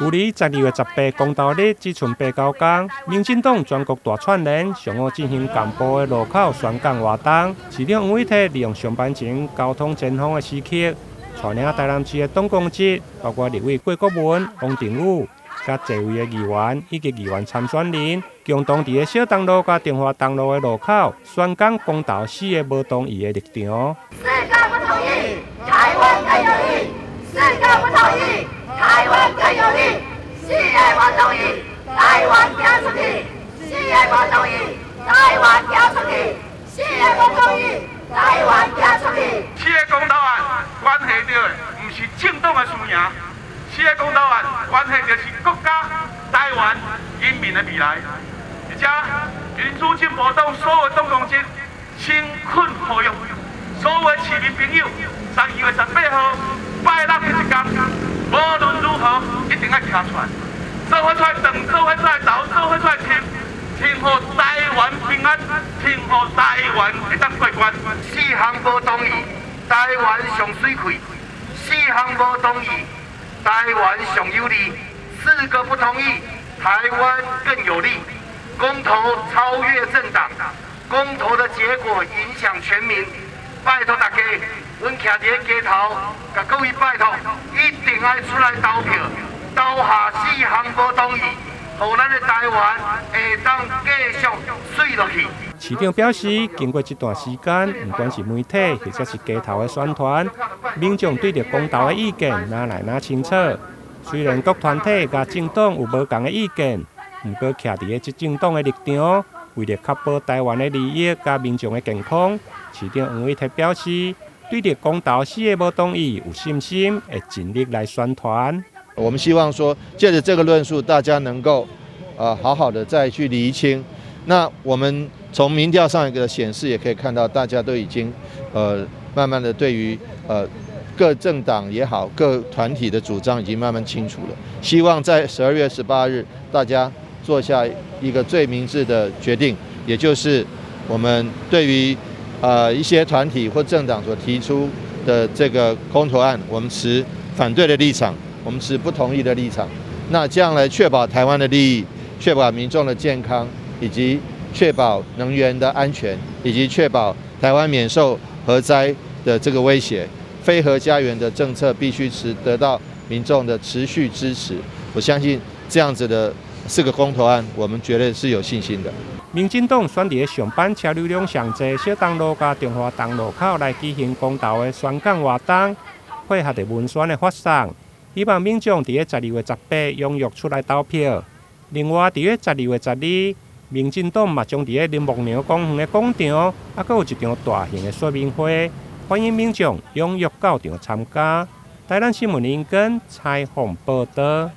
舊年12月18公投日，只賰八九工，民進黨全國大串聯上午進行幹部的路口宣講活動。市長黃偉哲利用上班前交通尖峰的時刻，帶領台南市的黨公職，包括立委郭國文、王定宇，佮濟位的議員以及議員參選人，共同佇个小東路佮中華東路的路口宣講公投四个無同意的立場。四個不同意，台灣更有力；四個不同意，台灣更有力。四個無同意，台灣行出去；四個無同意，台灣行出去；四個無同意，台灣行出去。四個公投案關係著的，毋是政黨的輸贏。四個公投案關係著是國家、台灣人民的未來。而且民主進步黨所有黨公職誠懇呼籲，所有市民朋友，12月18號拜六彼一天，無論如何一定愛徛出來，做伙出來轉，做伙出來投，做伙出來挺，挺予台灣平安，挺予台灣會當過關。四項無同意，台灣上媠氣；四項無同意，台灣上有利。四個不同意，台灣更有利。公投超越政黨，公投的結果影響全民。拜託大家，阮徛佇个街頭，共各位拜託，一定愛出來投票，投下四項無同意，予咱的台灣會當繼續媠落去。市長表示，經過這段時間，毋管是媒體或者是街頭的宣傳，民眾對著公投的意見愈來愈清楚。雖然各團體佮政黨有無仝的意見，毋過徛佇个執政黨的立場，為著確保台灣的利益佮民眾的健康，市長黃偉哲表示，對著公投四個無同意有信心，會盡力來宣傳。我們希望說，借著這個論述，大家能夠好好的再去釐清。那我們從民調上一個顯示，也可以看到，大家都已經慢慢的對於各政黨也好，各團體的主張已經慢慢清楚了。希望在12月18日，大家做下一個最明智的決定，也就是我們對於一些團體或政黨所提出的這個公投案，我們持反對的立場，我們持不同意的立場。那這樣來確保台灣的利益，確保民眾的健康，以及確保能源的安全，以及確保台灣免受核災的這個威脅。非核家園的政策必須持得到民眾的持續支持。我相信這樣子的四個公投案，我們絕對是有信心的。民進黨選佇上班車流量上濟小東路佮中華東路口來舉行公投的宣講活動，配合著文宣的發送，希望民眾佇12月18踴躍出來投票。另外，佇12月12，民進黨嘛將佇林默娘公園的廣場，猶閣有一場大型的說明會，歡迎民眾踴躍到場參加。台南新聞林根採訪報導。